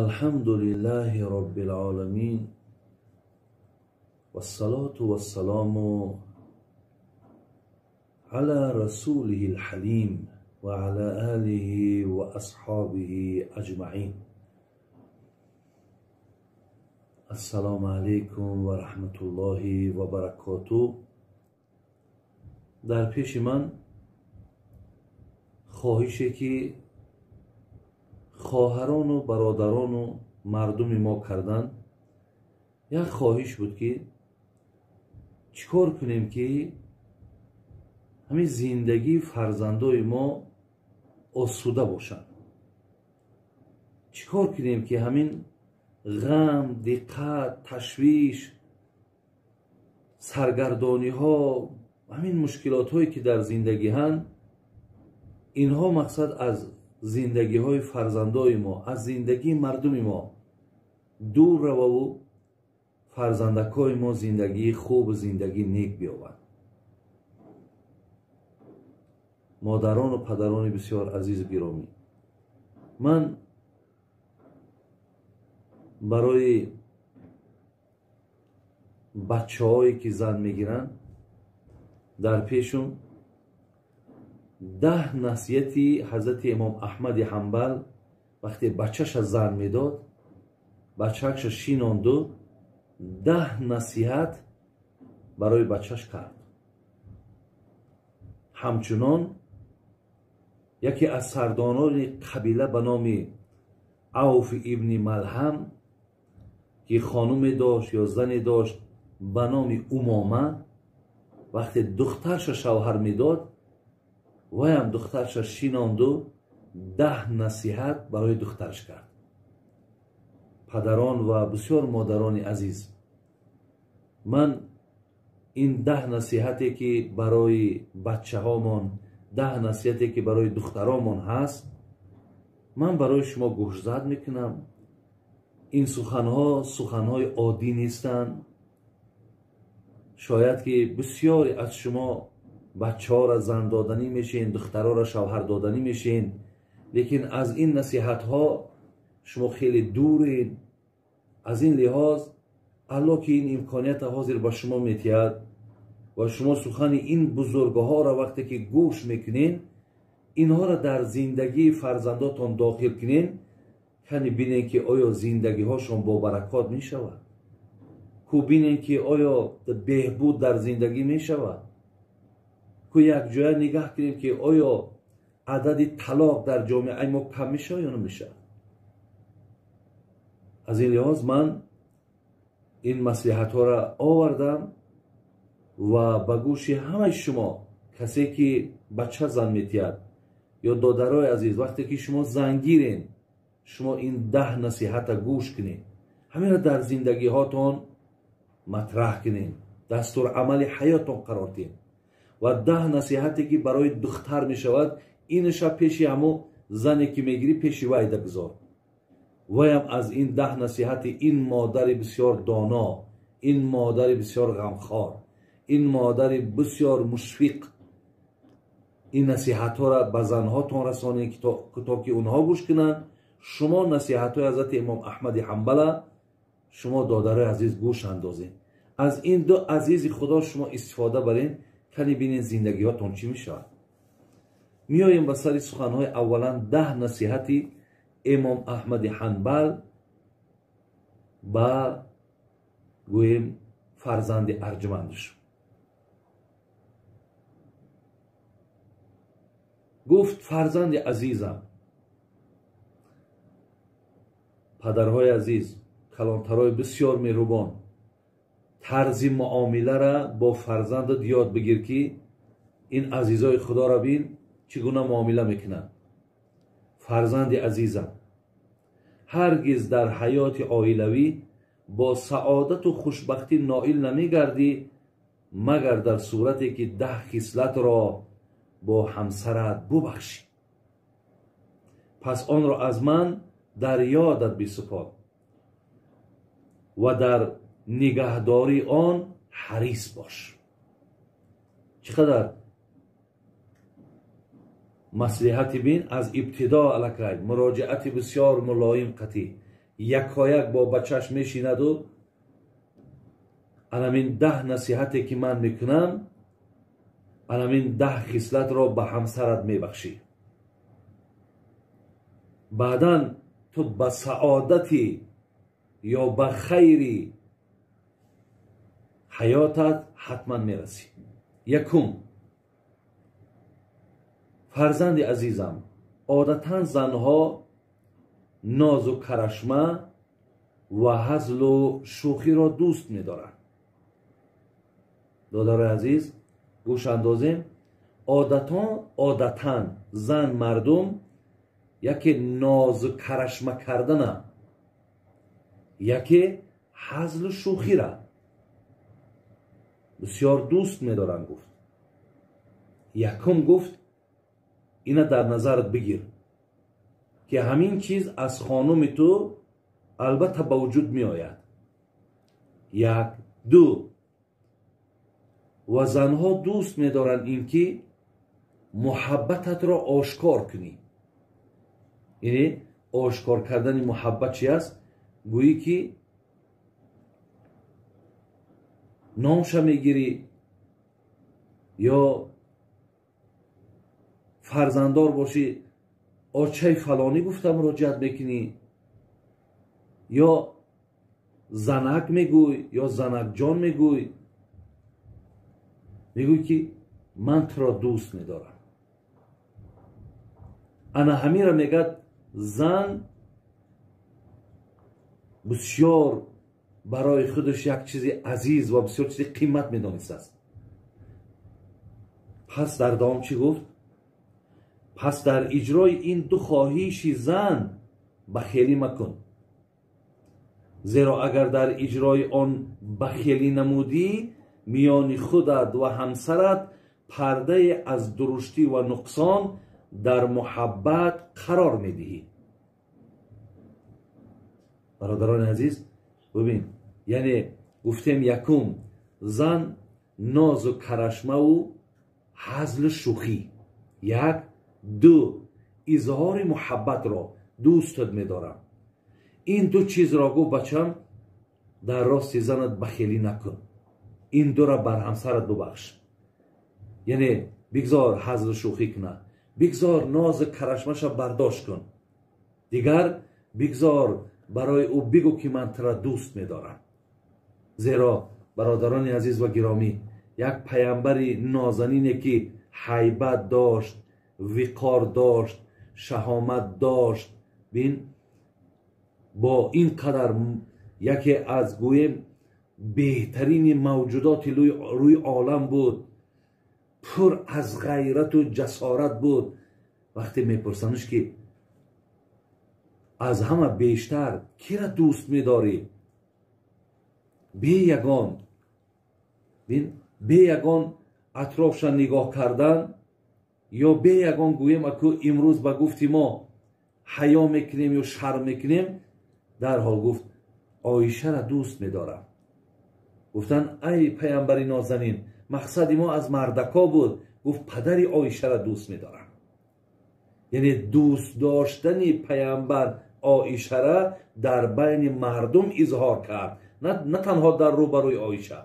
الحمد لله رب العالمين والصلاة والسلام على رسوله الحليم وعلى آله وأصحابه أجمعين. السلام عليكم ورحمة الله وبركاته. در پیش من خواهشه که خواهران و برادران و مردم ما کردن، یک خواهش بود که چیکار کنیم که همین زندگی فرزندای ما آسوده باشند. چیکار کنیم که همین غم، دقت، تشویش، سرگردانی ها، همین مشکلات هایی که در زندگی هن، اینها مقصد از زندگی های فرزندای ما، از زندگی مردم ما دور رو و فرزندکای ما زندگی خوب و زندگی نیک بیاورد. مادران و پدران بسیار عزیز گرامی، من برای بچه هایی که زن میگیرن در پیشون 10 نصیحتی حضرت امام احمد حنبل وقتی بچه‌ش زن میداد، بچه‌ش شیناند، 10 نصیحت برای بچه‌ش کرد. همچنان یکی از سرداران قبیله به نام عوف ابن ملهم که خانم داشت یا زن داشت به نام امامه، وقتی دخترش شوهر میداد، وای هم دخترش شیناند و 10 نصیحت برای دخترش کرد. پدران و بسیار مادران عزیز، من این 10 نصیحتی که برای بچه هامان، 10 نصیحتی که برای دخترامون هست، من برای شما گوشزد میکنم. این سخنها سخنهای عادی نیستند. شاید که بسیاری از شما بچه ها را زن دادنی میشین، دخترها را شوهر دادنی میشین، لیکن از این نصیحت ها شما خیلی دورین. از این لحاظ الله که این امکانیت حاضر به شما میتید و شما سخن این بزرگها را وقتی که گوش میکنین، اینها را در زندگی فرزنداتان داخل کنین، کنی بینین که آیا زندگی هاشون با برکات میشود، کو بینین که آیا بهبود در زندگی میشود، کو یک جای نگاه کنیم که آیا عدد طلاق در جامعه ما کم میشه یا نمیشه. از این لحاظ من این مصلحت ها را آوردم و به گوش همه شما کسی که بچه زن میتید یا دادرای عزیز، وقتی که شما زنگیرین، شما این 10 نصیحت را گوش کنین، همین را در زندگی هاتون مطرح کنین، دستور عمل حیاتون قرار دین. و 10 نصیحتی که برای دختر می شود، این شب پیش همو زنی که میگیری پیش وای بگذار. وایم از این 10 نصیحت این مادر بسیار دانا، این مادر بسیار غمخوار، این مادر بسیار مشفق، این نصیحت ها را به زنهاتون رسانید که تا که اونها گوش کنند. شما نصیحت های حضرت امام احمد حنبل شما دادرای عزیز گوش اندازین. از این دو عزیز خدا شما استفاده برین، کنی بینین زندگی هاتون چی میشود. میاییم به سر سخنهای اولا 10 نصیحتی امام احمد حنبل با گوییم فرزند ارجمندش. گفت فرزند عزیزم، پدرهای عزیز، کلانترهای بسیار مهربان، طرز معامله را با فرزندت یاد بگیر که این عزیزای خدا را بین چگونه معامله میکنن. فرزند عزیزم، هرگز در حیات عائلوی با سعادت و خوشبختی نائل نمیگردی مگر در صورتی که 10 خصلت را با همسرت ببخشی. پس آن را از من در یادت بسپار و در نگهداری آن حریص باش. چقدر مصلحت بین از ابتدا الکی مراجعت بسیار ملایم قطعی. Якояк бо бачаш мешинаду анамин 10 насиҳате ки ман мекунам, анамин 10 хислатро ба ҳамсарат мебахшӣ. Баъдан ту ба саодати ё ба хайри ҳаётат ҳатман мерасӣ. Якум, фарзанди азизам, одатан занҳо нозу карашма ва ҳазлу шӯхиро дӯст медоранд. Додарои азиз, гӯш андозем. Одатан зан мардум яке нозу карашма кардана, яке ҳазлу шӯхира бисёр дӯст медоранд. Гуфт якум, гуфт ина дар назарат бигир ки ҳамин чиз аз хонуми ту албатта ба вуҷуд меояд. Як, ду, ва занҳо дӯст медоранд ин ки муҳаббататро ошкор кунӣ. Яъне ошкор кардани муҳаббат чи аст? Гӯӣ ки номша мегирӣ ё фарзанддор бошӣ, очаи фалонӣ гуфта муроҷиат мекунӣ, ё занак мегӯй, ё занакҷон мегӯй, мегӯй ки ман туро дӯст медорам. Ана ҳаминро мегӯяд зан бисёр барои худаш як чизи азиз ва бисёр чизи қимат медонистааст. Пас дар давом чӣ гуфт? Пас дар иҷрои ин ду хоҳиши зан бахелӣ макун, зеро агар дар иҷрои он бахелӣ намудӣ, миёни худат ва ҳамсарат пардае аз дуруштӣ ва нуқсон дар муҳаббат қарор медиҳӣ. Бародарони азиз, бибин, яъне гуфтем якум, зан нозу карашмаву ҳазлу шӯхӣ. Як, ду, изҳори муҳаббатро дӯстат медорам. Ин ду чизро гуфт бачам, дар рости занат бахелӣ накун, ин дура бар ҳамсарат бубахш. Яъне бигзор ҳазлу шӯхӣ кунад, бигзор нозу карашмаша бардошт кун, дигар бигзор барои ӯ бигӯ ки ман тура дӯст медорам. Зеро бародарони азиз ва гиромӣ, як паямбари нозанине ки ҳайбат дошт, виқор дошт, шаҳомат дошт, бин бо ин қадар яке аз гӯем беҳтарини мавҷудоти рӯи олам буд, пур аз ғайрату ҷасорат буд. Вақте мепурсанаш ки аз ҳама бештар кира дӯст медорӣ, бе ягон атрофша нигоҳ кардан ё бе ягон гӯем аку имрӯз ба гуфти мо ҳаё мекунем ё шарм мекунем, дарҳол гуфт Оишаро дӯст медорам. Гуфтанд ай паямбари нозанин, мақсади мо аз мардако буд. Гуфт падари Оишаро дӯст медорам. Яъне дӯст доштани паямбар Оишара дар байни мардум изҳор кард, на танҳо дар рӯбарӯи Оиша.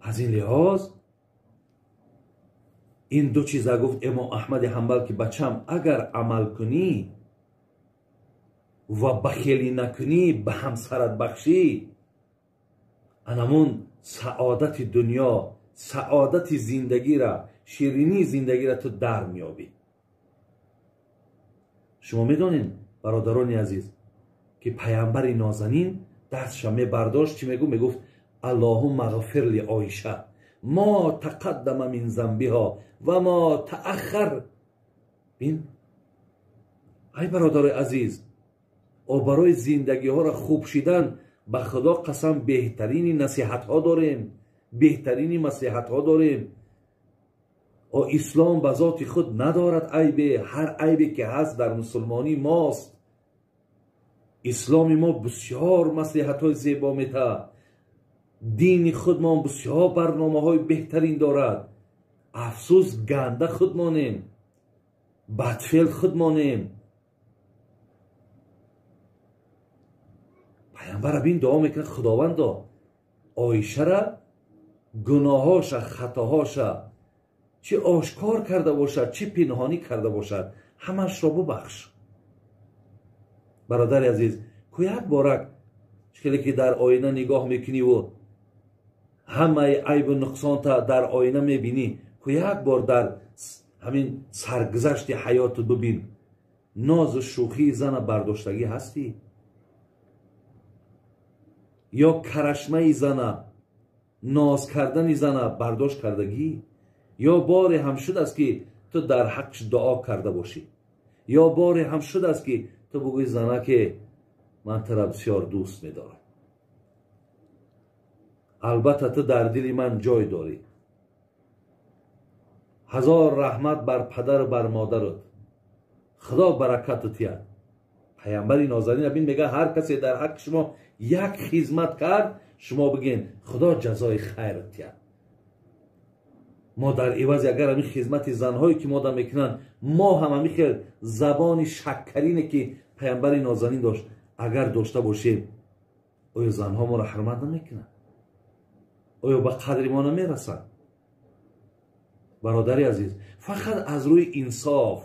Аз ин лиҳоз ин ду чиза гуфт имом Аҳмади Ҳанбал ки бачам, агар амал кунӣ ва бахелӣ накунӣ, ба ҳамсарат бахшӣ, анамун саодати дунё, саодати зиндагира, ширинии зиндагира ту дар меёбӣ. Шумо медонед бародарони азиз ки паямбари нозанин дастша мебардошт, чӣ мегуфт? Мегуфт аллоҳумма ғфир ли Оиша мо тақаддама мин занбиҳо ва мо тааххар. Бин ай бародарои азиз, о барои зиндагиҳоро хуб шидан ба Худо қасам беҳтарини насиҳатҳо дорем, беҳтарини маслиҳатҳо дорем. О ислом ба зоти худ надорад айбе, ҳар айбе ки ҳаст дар мусулмонӣ мост. Исломи мо бисёр маслиҳатҳои зебо метаҳад, дини худмон бисёр барномаҳои беҳтарин дорад. Афсӯс, ганда худмонем, бадфеъл худмонем. Пайғамбар бин дуо мекунад, Худовандо, Оишара гуноҳоша, хатоҳоша чӣ ошкор карда бошад, чӣ пинҳонӣ карда бошад, ҳамашро бубахш. Бародари азиз, ку як борак хеле ки дар оина нигоҳ мекуниву ҳамаи айбу нуқсонта дар оина мебинӣ, ку як бор дар ҳамин саргузашти ҳаёту бибин, нозу шӯхии зана бардоштагӣ ҳастӣ? Ё карашмаи зана, ноз кардани зана бардошт кардагӣ? Ё боре ҳам шудааст ки ту дар ҳаққш дуо карда бошӣ? Ё боре ҳам шудааст ки ту бугӯӣ занаке ман тура бисёр дӯст медорам, албатта ту дар дили ман ҷой дорӣ, ҳазор раҳмат бар падару бар модарат, худо баракату тиҳад. Пайғамбари нозанин бин мега ҳар касе дар ҳаққи шумо як хизмат кард, шумо бигӯен худо ҷазои хайрат тиҳад. Мо дар ивази агар ҳамин хизмати занҳое ки мода мекунанд, мо ҳам ҳамин хел забони шаккарине ки пайғамбари нозанин дошт агар дошта бошем, оё занҳо моро ҳурмат намекунанд? Оё ба қадри мо намерасанд? Бародари азиз, фақат аз рӯи инсоф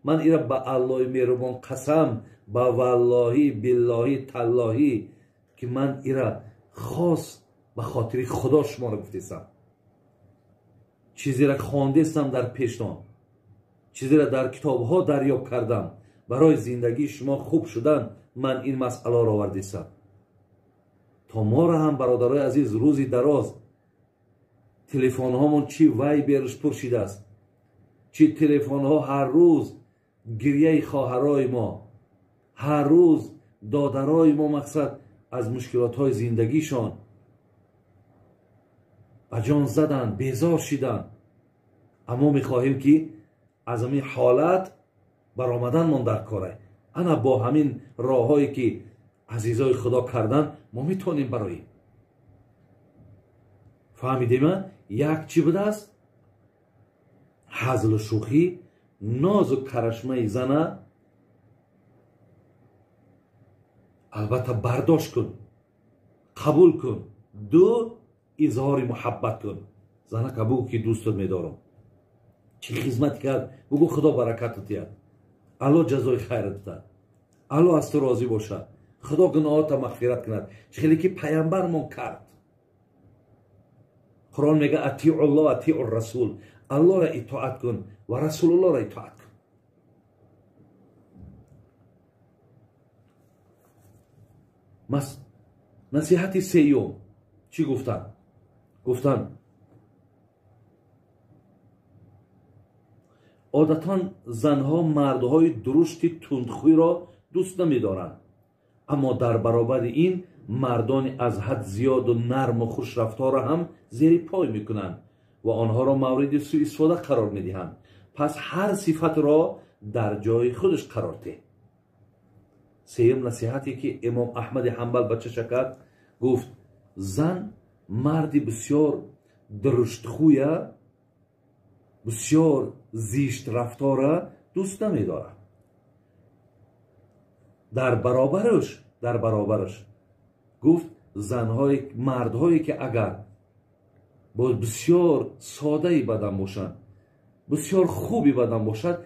ман ира ба Аллоҳи меҳрубон қасам, ба валлоҳӣ, биллоҳӣ, таллоҳӣ, ки ман ира хос ба хотири Худо шуморо гуфтесам. Чизеро хондестам дар пештон, чизеро дар китобҳо дарёб кардам, барои зиндагии шумо хуб шудан ман ин масъаларо овардесам. То моро ҳам бародарои азиз рӯзи дароз телефонҳомон чӣ вайберш пур шидааст, чӣ телефонҳо ҳар рӯз гирияи хоҳарои мо, ҳар рӯз додарои мо мақсад аз мушкилотҳои зиндагишон ба ҷон заданд, безор шиданд. Аммо мехоҳем ки аз ҳамин ҳолат баромаданмон дар коре. Ана бо ҳамин роҳҳое ки азизои Худо кардан мо метавонем бароем. Фаҳмидема? Як чӣ будааст? Ҳазлу шӯхӣ, нозу карашмаи зана албатта бардошт кун, қабул кун. Ду, изҳори муҳаббат кун. Занака бугӯ ки дӯстат медорам, чӣ хизмат кард, бугӯ Худо баракату диҳад, Аллоҳ ҷазои хайрат диҳад, Аллоҳ аз ту розӣ бошад, Худо гуноҳота мағфират кунад. Чӣ хеле ки пайғамбармон кард. Қуръон мега атиу ллоҳ атиу расул, Аллоҳро итоат кун ва расулуллоҳро итоат кун. Насиҳати сеюм чӣ гуфтанд? Гуфтанд одатан занҳо мардҳои дурушти тундхӯйро дӯст намедоранд, аммо дар баробари ин мардони аз ҳад зиёду нарму хушрафторро ҳам зери пой мекунанд ва онҳоро мавриди суистифода қарор медиҳанд. Пас ҳар сифатро дар ҷои худаш қарор деҳ. Сеюм насиҳате ки имом Аҳмади Ҳанбал ба чаша кард, гуфт зан марди бисёр дуруштхӯя, бисёр зиштрафтора дӯст намедорад. Дар баробараш гуфт занҳое, мардҳое ки агар боз бисёр содаи бадан бошанд, бисёр хуби бадан бошад,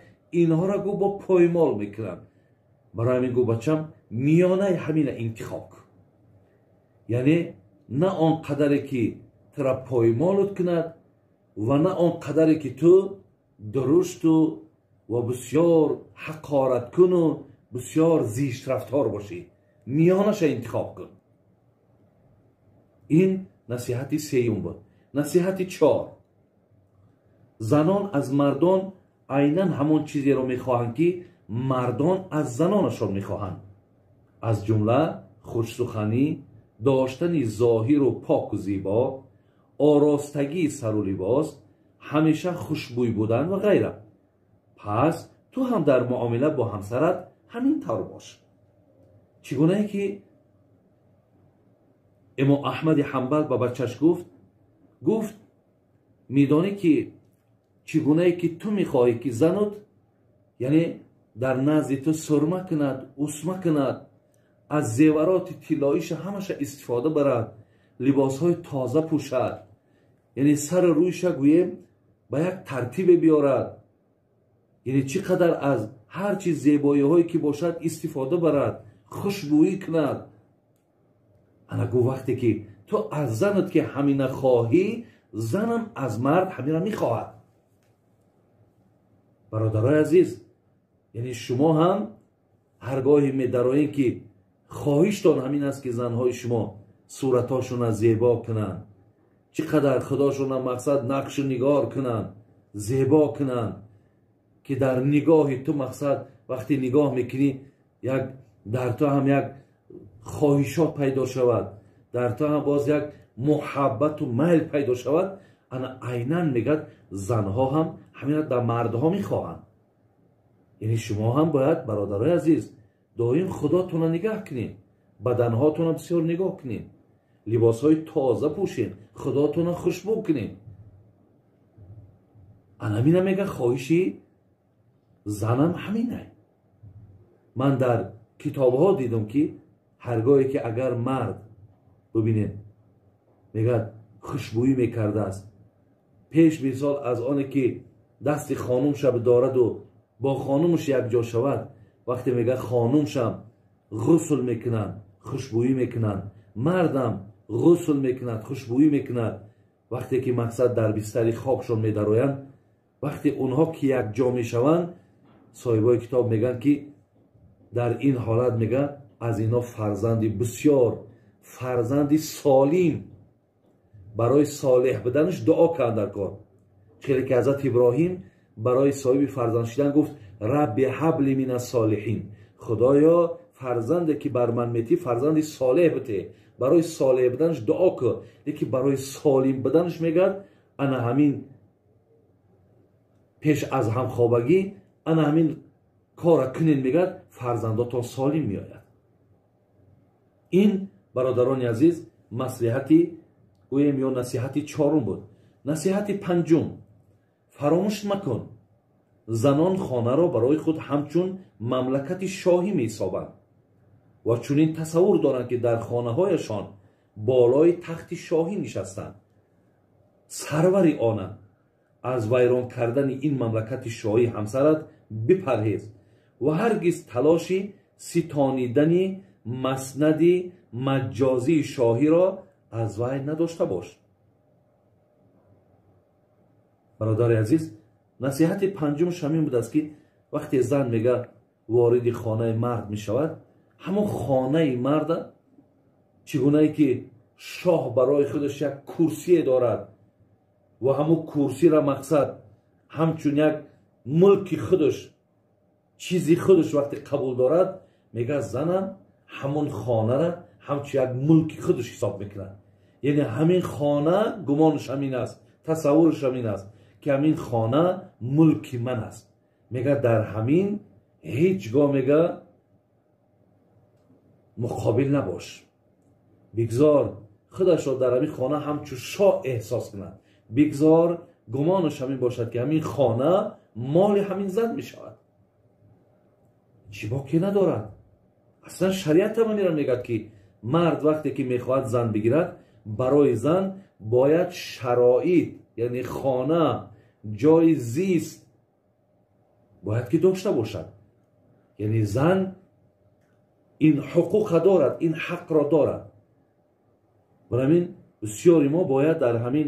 инҳоро гуфт бо поймол мекунанд. Барои ҳамин гуфт бачам миёнаи ҳамина интихоб кун, яъне на он қадаре ки тура поймолут кунад ва на он қадаре ки ту дурушту ва бисёр ҳақораткуну бисёр зиштрафтор бошӣ. Миёнаша интихоб кун. Ин насиҳати сеюм буд. Насиҳати чор, занон аз мардон айнан ҳамон чизеро мехоҳанд ки мардон аз занонашон мехоҳанд, аз ҷумла хушсуханӣ, доштани зоҳиру поку зебо, оростагии сару либос, ҳамеша хушбӯй будан ва ғайра. Пас ту ҳам дар муомила бо ҳамсарат ҳамин тавр бош. Чӣ гунае ки имом Аҳмади Ҳанбал ба бачаш гуфт медонӣ ки чӣ гунае ки ту мехоҳӣ ки занот, яъне дар назди ту сурма кунад, усма кунад, аз зевароти тиллоиша ҳамаша истифода барад, либосҳои тоза пӯшад, яъне сари рӯйша гӯем ба як тартибе биёрад, яъне чӣ қадар аз ҳар чиз зебоиҳое ки бошад истифода барад, хушбӯӣ кунад. Ана гӯ вақте ки ту аз занат ки ҳамина хоҳӣ, занам аз мард ҳамина мехоҳад. Бародарои азиз, яъне шумо ҳам ҳаргоҳе медароед ки хоҳиштон ҳамин аст ки занҳои шумо суратҳошона зебо кунанд, чӣ қадар худошона мақсад нақшу нигор кунанд, зебо кунанд, ки дар нигоҳи ту мақсад вақте нигоҳ мекунӣ як дар ту ҳам як хоҳишот пайдо шавад, дар ту ҳам боз як муҳаббату майл пайдо шавад. Ана айнан мегӯяд занҳо ҳам ҳамина дар мардҳо мехоҳанд. Яъне шумо ҳам бояд бародарои азиз доим худотона нигаҳ кунед, баданҳотона бисёр нигоҳ кунед, либосҳои тоза пӯшед, худотона хушбӯ кунед. Анамина мега хоҳиши занам ҳаминай. Ман дар китобҳо дидам ки ҳаргоҳе ки агар мард бибинед мегӯяд хушбӯӣ мекардааст, пеш мисол аз оне ки дасти хонумша бидораду бо хонумш якҷо шавад, вақте мегӯяд хонумшам ғусл мекунанд, хушбӯӣ мекунанд, мардам ғусл мекунад, хушбӯӣ мекунад, вақте ки мақсад дар бистари хокшон медароянд, вақте онҳо ки якҷо мешаванд, соҳибои китоб мегӯянд ки дар ин ҳолат мегӯяд аз ино фарзанди бисёр, фарзанди солим барои солеҳ буданаш дуо кард дар кор. Хеле ки ҳазрат Иброҳим барои соҳиби фарзанд шидан гуфт рабби ҳабли мина солиҳин, худоё фарзанде ки бар ман метӣ фарзанди солеҳ бите. Барои солеҳ буданаш дуо кун, лекин барои солим буданаш мегӯяд ана ҳамин пеш аз ҳамхобагӣ ана ҳамин кора кунед, мегӯяд фарзандотон солим меояд. Ин бародарони азиз маслиҳати гӯем ё насиҳати чорум буд. Насиҳати панҷум: фаромӯш макун, занон хонаро барои худ ҳамчун мамлакати шоҳӣ меҳисобанд ва чунин тасаввур доранд ки дар хонаҳояшон болои тахти шоҳӣ нишастанд, сарвари онанд. Аз вайрон кардани ин мамлакати шоҳӣ ҳамсарат бипарҳез ва ҳаргиз талоши ситонидани маснади маҷозии шоҳиро аз вай надошта бош. Бародари азиз, насиҳати панҷумш ҳамин будааст ки вақте зан мега вориди хонаи мард мешавад, ҳамон хонаи марда чӣ гунае ки шоҳ барои худаш як курсие дорад ва ҳамон курсиро мақсад ҳамчун як мулки худаш, чизи худаш вақте қабул дорад, мега занам ҳамон хонара ҳамчун як мулки худаш ҳисоб мекунад. Яъне ҳамин хона гумонаш ҳамин аст, тасаввураш ҳамин аст ки ҳамин хона мулки ман аст. Мега дар ҳамин ҳеҷ гоҳ мега муқобил набош, бигзор худашро дар ҳамин хона ҳамчун шоҳ эҳсос кунад, бигзор гумонаш ҳамин бошад ки ҳамин хона моли ҳамин зан мешавад. Чӣ боке надорад? Аслан шариат ҳам ҳаминро мегӯяд ки мард вақте ки мехоҳад зан бигирад, барои зан бояд шароит, яъне хона, ҷои зист бояд ки дошта бошад. Яъне зан ин ҳуқуқа дорад, ин ҳақро дорад. Барои ҳамин бисёри мо бояд дар ҳамин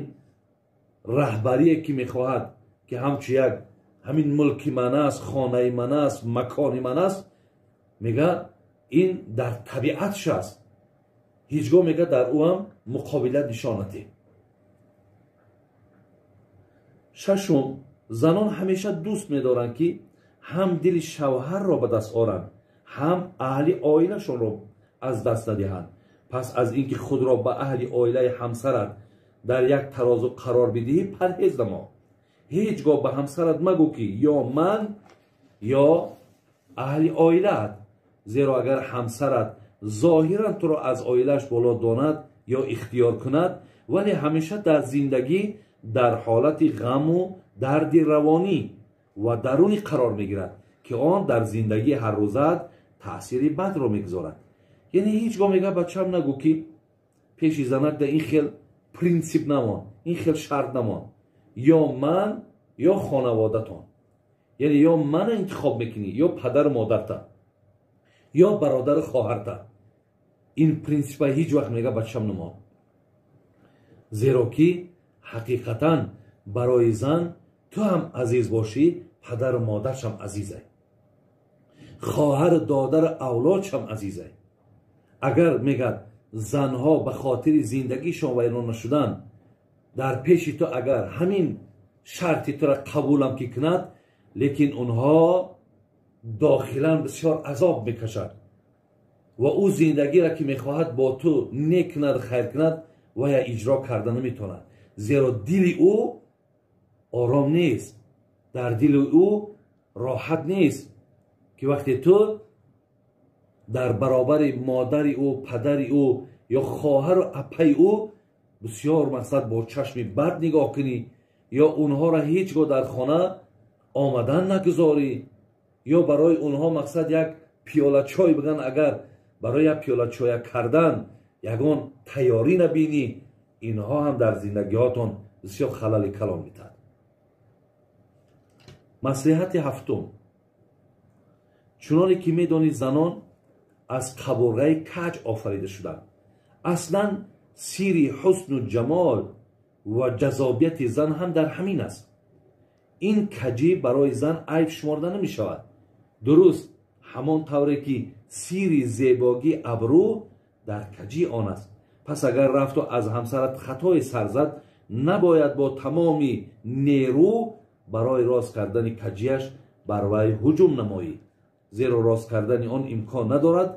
раҳбарие ки мехоҳад ки ҳамчун як ҳамин мулки ман аст, хонаи ман аст, макони ман аст, мега ин дар табиатш аст, ҳеҷ гоҳ мега дар ӯ ҳам муқобилат нишон надиҳ. Шашум, занон ҳамеша дӯст медоранд ки ҳам дили шавҳарро ба даст оранд, ҳам аҳли оилашонро аз даст надиҳанд. Пас аз ин ки худро ба аҳли оилаи ҳамсарат дар як тарозу қарор бидиҳӣ, парҳез намо. Ҳеҷ гоҳ ба ҳамсарат магӯ ки ё ман ё аҳли оилаат, зеро агар ҳамсарат зоҳиран туро аз оилааш боло донад ё ихтиёр кунад, вале ҳамеша дар зиндагӣ дар ҳолати ғаму дарди равонӣ ва дарунӣ қарор мегирад ки он дар зиндагии ҳаррӯзаат таъсири бадро мегузорад. Яъне ҳеҷ гоҳ мега бачам нагӯ ки пеши занак да ин хел принсип намон, ин хел шарт намон, ё ман ё хонаводатон. Яъне ё мана интихоб мекунӣ, ё падару модарта, ё бародару хоҳарта. Ин принсипа ҳеҷ вақт мега бачам намон, зеро ки ҳақиқатан барои зан ту ҳам азиз бошӣ, падару модаршам азизай, хоҳару додару авлодшам азизай. Агар мегӯяд занҳо ба хотири зиндагишон вайрон нашудан дар пеши ту агар ҳамин шарти тура қабулам ки кунад, лекин онҳо дохилан бисёр азоб мекашад ва ӯ зиндагиро ки мехоҳад бо ту нек кунад, хайр кунад, вая иҷро карда наметавонад, зеро дили ӯ ором нест, дар дили ӯ роҳат нест ки вақте ту дар баробари модари ӯ, падари ӯ ё хоҳару апаи ӯ бисёр мақсад бо чашми бад нигоҳ кунӣ, ё онҳоро ҳеҷ гоҳ дар хона омадан нагузорӣ, ё барои онҳо мақсад як пиёла чой биган, агар барои як пиёла чоя кардан ягон тайёрӣ набинӣ, инҳо ҳам дар зиндагиҳотон бисёр халали калон метаҳад. Маслиҳати ҳафтум: чуноне ки медонӣ занон аз қабурғаи каҷ офарида шуданд. Аслан сири ҳусну ҷамол ва ҷазобияти зан ҳам дар ҳамин аст. Ин каҷӣ барои зан айб шуморда намешавад. Дуруст ҳамон тавре ки сири зебогӣ абрӯ дар каҷии он аст. Пас агар рафту аз ҳамсарат хатое сар зад, набояд бо тамоми нерӯ барои рост кардани каҷияш бар вай ҳуҷум намоӣ, зеро рост кардани он имкон надорад,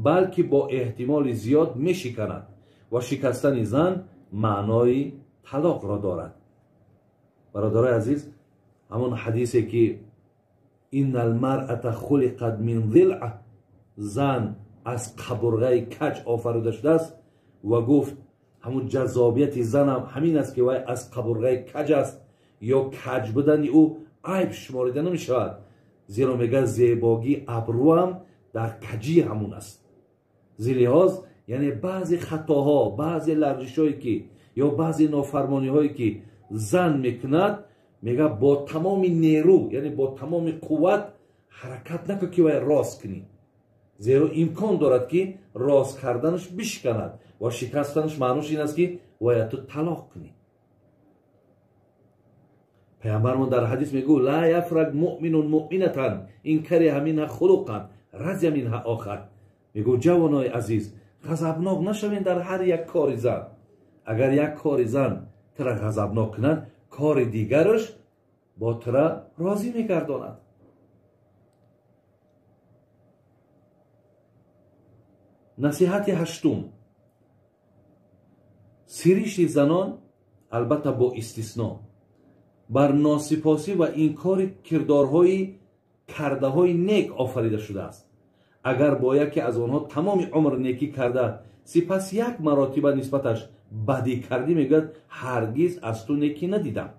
балки бо эҳтимоли зиёд мешиканад ва шикастани зан маънои талоқро дорад. Бародарои азиз, ҳамон ҳадисе ки инна алмаръата хулиқат мин зилъа, зан аз қабурғаи каҷ офарида шудааст, ва гуфт ҳамун ҷазобияти занам ҳамин аст ки вай аз қабурғаи каҷ аст, ё каҷ будани ӯ айб шуморида намешавад, зеро мегӯяд зебогии абрӯам дар каҷии ҳамун аст. Зилиҳоз яъне баъзе хатоҳо, баъзе ларзишҳое ки ё баъзе нофармониҳое ки зан мекунад, мегӯяд бо тамоми нерӯ, яъне бо тамоми қувват ҳаракат накун ки вай рост кунӣ, зеро имкон дорад ки рост карданаш бишиканад ва шикастанаш маънош ин аст ки бояд ту талоқ кунӣ. Паямбармон дар ҳадис мегӯ: ла яфрак муъминун муъминатан ин кариҳа минҳа хулуқан разия минҳа охар. Мегӯ ҷавонои азиз, ғазабнок нашавед дар ҳар як кори зан. Агар як кори зан тура ғазабнок кунад, кори дигараш бо тура розӣ мегардонад. Насиҳати ҳаштум: сиришти занон, албатта бо истисно, бар носипосӣ ва инкори кирдорҳои кардаҳои нек офарида шудааст. Агар бо яке аз онҳо тамоми умр некӣ карда, сипас як маротиба нисбаташ бадӣ кардӣ, мегӯяд ҳаргиз аз ту некӣ надидам.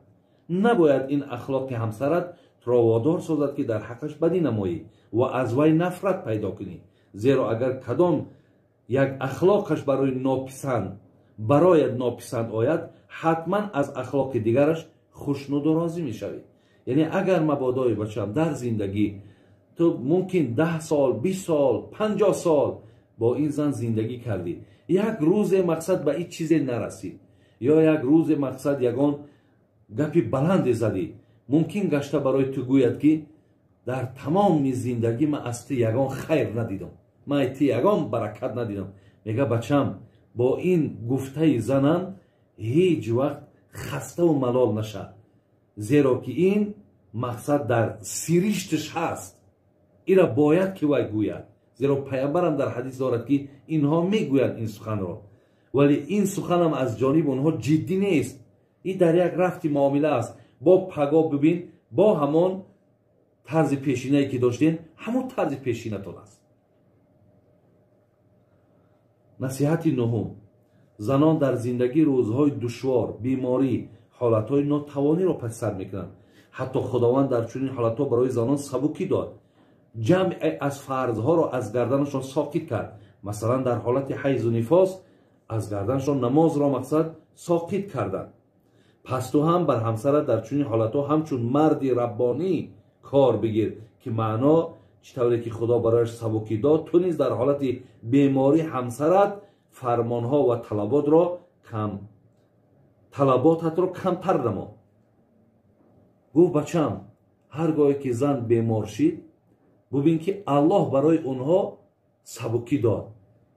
Набояд ин ахлоқи ҳамсарат туро водор созад ки дар ҳаққаш бадӣ намоӣ ва аз вай нафрат пайдо кунӣ, зеро агар кадом як ахлоқаш барояд нописанд ояд, ҳатман аз ахлоқи дигараш хушнуду розӣ мешавӣ. Яъне агар мабодои бачам дар зиндагӣ ту мумкин 10 сол, 20 сол, 50 сол бо ин зан зиндагӣ кардӣ, як рӯзе мақсад ба ин чизе нарасид, ё як рӯзе мақсад ягон гапи баланде задӣ, мумкин гашта барои ту гӯяд ки дар тамоми зиндагӣ ман аз ту ягон хайр надидам, ман аз ту ягон баракат надидам. Мега бачам, бо ин гуфтаи занам ҳеҷ вақт хаставу малол нашад, зеро ки ин мақсад дар сиришташ ҳаст, ира бояд ки вай гӯяд, зеро паямбарам дар ҳадис дорад ки инҳо мегӯянд ин суханро, вале ин суханам аз ҷониби онҳо ҷиддӣ нест, ин дар як рафти муомила аст. Бо паго бибин, бо ҳамон тарзи пешинае ки доштем, ҳамон тарзи пешинатон аст. Насиҳати нуҳум: занон дар зиндагӣ рӯзҳои душвор, беморӣ, ҳолатҳои нотавониро паси сар мекунанд. Ҳатто Худованд дар чунин ҳолатҳо барои занон сабукӣ дод, ҷамъе аз фарзҳоро аз гарданашон соқит кард. Масалан, дар ҳолати ҳайзу нифос аз гарданшон намозро мақсад соқит карданд. Пас ту ҳам бар ҳамсарат дар чунин ҳолатҳо ҳамчун марди раббонӣ кор бигир, ки маъно чӣ тавре ки Худо барояш сабукӣ дод, ту низ дар ҳолати беморӣ ҳамсарат фармонҳо ва талаботатро камтар намо. Гуфт: бачам, ҳар гоҳе ки зан бемор шид, бубин ки Аллоҳ барои онҳо сабукӣ дод.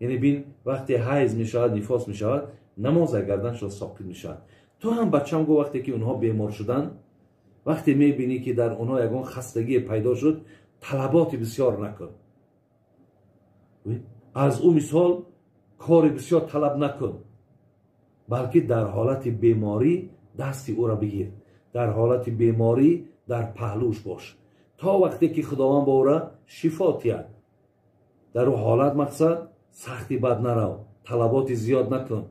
Яъне бин, вақте ҳайз мешавад, нифос мешавад, намоз аз гарданшон соқит мешавад. Ту ҳам, бачам, гуфт, вақте ки онҳо бемор шуданд, вақте мебинӣ ки дар онҳо ягон хастагие пайдо шуд, талаботи бисёр накун, аз ӯ мисол кори бисёр талаб накун, балки дар ҳолати беморӣ дасти ӯро бигир, дар ҳолати беморӣ дар паҳлӯш бош то вақте ки Худованд ба ӯра шифо тиҳад. Дар ӯ ҳолат мақсад сахти бад нарав, талаботи зиёд накун,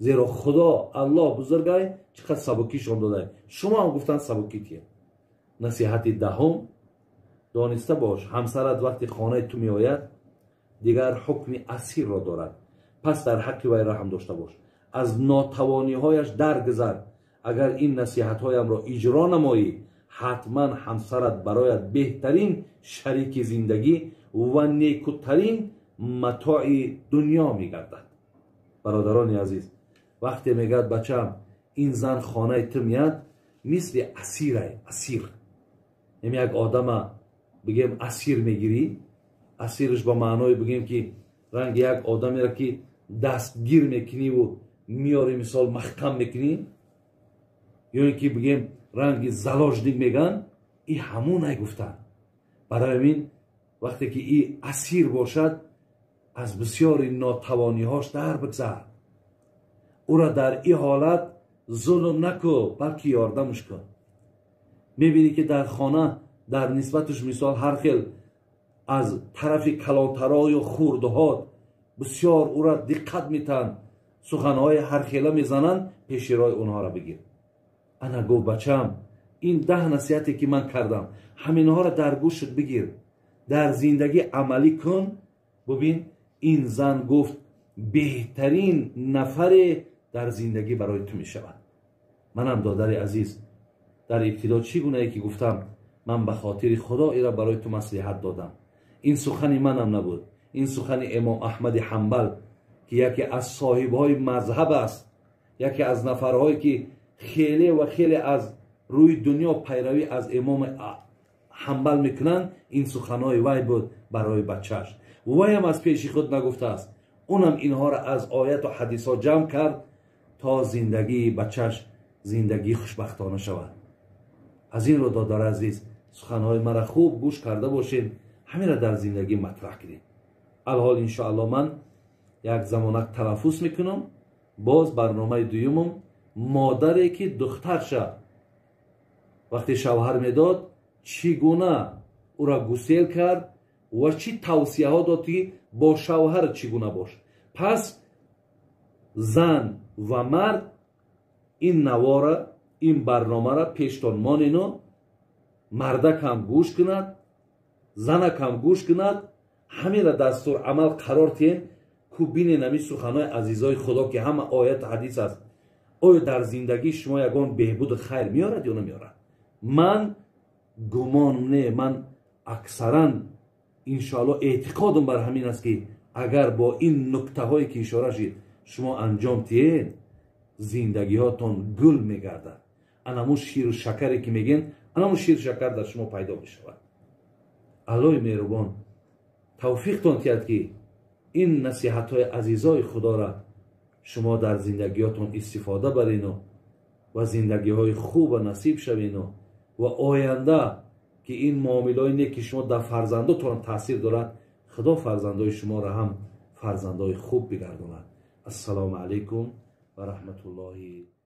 зеро Худо Аллоҳ бузургай чӣ қадр сабукишон додай, шумо ҳам гуфтан сабукӣ тиҳед. Насиҳати даҳум: дониста бош, ҳамсарат вақти хонаи ту меояд, дигар ҳукми асирро дорад. Пас дар ҳаққи вай раҳм дошта бош, аз нотавониҳояш даргузар. Агар ин насиҳатҳоямро иҷро намоӣ, ҳатман ҳамсарат барояд беҳтарин шарики зиндагӣ ва некутарин матои дунё мегардад. Бародарони азиз, вақте мегӯяд: бачам, ин зан хонаи ту меяд, мисли асирай, асир. Ем як одама бигем асир мегирӣ, асирш ба маъное бигем ки ранги як одамеро ки дастгир мекуниву меёри, мисол маҳкам мекунӣ, ё ин ки бигем ранги заложник меган, и ҳамонай гуфтанд. Барои ҳамин вақте ки и асир бошад, аз бисёри нотавониҳош дар бигзар, ӯра дар и ҳолат зулм наку, балки ёрдамш кун. Мебинӣ ки дар хона дар нисбаташ мисол ҳар хел аз тарафи калонтаро ё хурдҳот бисёр ӯра диққат метаҳанд, суханҳои ҳархела мезананд, пеши роҳи онҳоро бигир. Ана гуфт: бачам, ин 10 насиҳате ки ман кардам, ҳаминҳоро дар гӯшат бигир, дар зиндагӣ амалӣ кун. Бубин, ин зан, гуфт, беҳтарин нафаре дар зиндагӣ барои ту мешавад. Манам, додари азиз, дар ибтидо чӣ гунае ки гуфтам, ман ба хотири Худо ира барои ту маслиҳат додам. Ин сухани манам набуд, ин сухани имом Аҳмади Ҳанбал, ки яке аз соҳибҳои мазҳаб аст, яке аз нафарҳое ки хеле ва хеле аз рӯи дунё пайравӣ аз имом Ҳанбал мекунанд, ин суханҳои вай буд барои бачааш. Вайам аз пеши худ нагуфтааст, унам инҳоро аз ояту ҳадисҳо ҷамъ кард то зиндагии бачааш зиндагии хушбахтона шавад. Аз ин рӯ, додари азиз, суханҳои мара хуб гӯш карда бошед, ҳаминро дар зиндагӣ матраҳ кунед. Алҳол иншоалло ман як замонак талаффуз мекунам. Боз барномаи дуюмам: модаре ки духтарша вақте шавҳар медод, чӣ гуна ӯра гусел кард ва чӣ тавсияҳо дод, ки бо шавҳар чӣ гуна бош. Пас зан ва мард ин навора, ин барномара пештон монену мардак ҳам гӯш кунад, занак ҳам гӯш кунад, ҳаминра дастур амал қарор тиҳем, ку бинен ҳамин суханҳои азизои Худо, ки ҳама ояту ҳадис аст, оё дар зиндагии шумо ягон беҳбуду хайр меорад ё намеорад? Ман гумон не, ман аксаран иншоалло эътиқодам бар ҳамин аст, ки агар бо ин нуктаҳое ки ишора шид шумо анҷом тиҳед, зиндагиҳотон гул мегардад. Анамун ширу шакаре ки мегӯен, анамун ширу шакар дар шумо пайдо мешавад. Аллоҳи меҳрубон тавфиқтон тиҳад, ки ин насиҳатҳои азизои Худоро шумо дар зиндагиҳотон истифода барену ва зиндагиҳои хуба насиб шавену ва оянда ки ин муомилаҳои нек ки шумо дар фарзандотон таъсир дорад, Худо фарзандои шуморо ҳам фарзандои хуб бигардонад. Ассалому алайкум ва раҳматуллоҳи.